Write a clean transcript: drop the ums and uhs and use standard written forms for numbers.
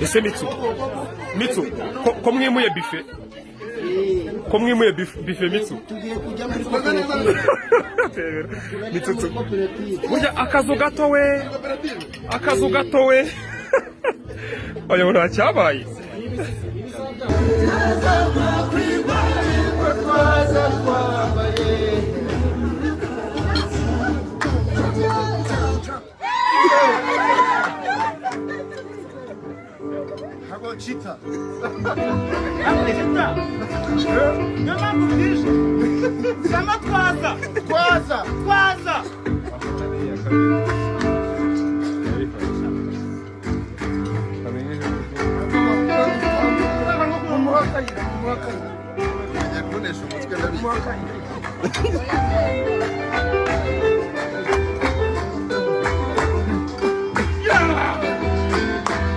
Ese Mitsu, Mitsu, ko mwimuye buffet, ko mwimuye buffet, Mitsu? Tugiye kujya muri koperative. Mitsu, Muri koperative. Burya akazu gato we, akazu gato we, oya, nta cyabaye. Twaza twambaye. Ntabwo cita. Niyo mpamvu bwije sama twaza. Twaza. Twaza. Ngiye kubonesha umutwe, ndabizi.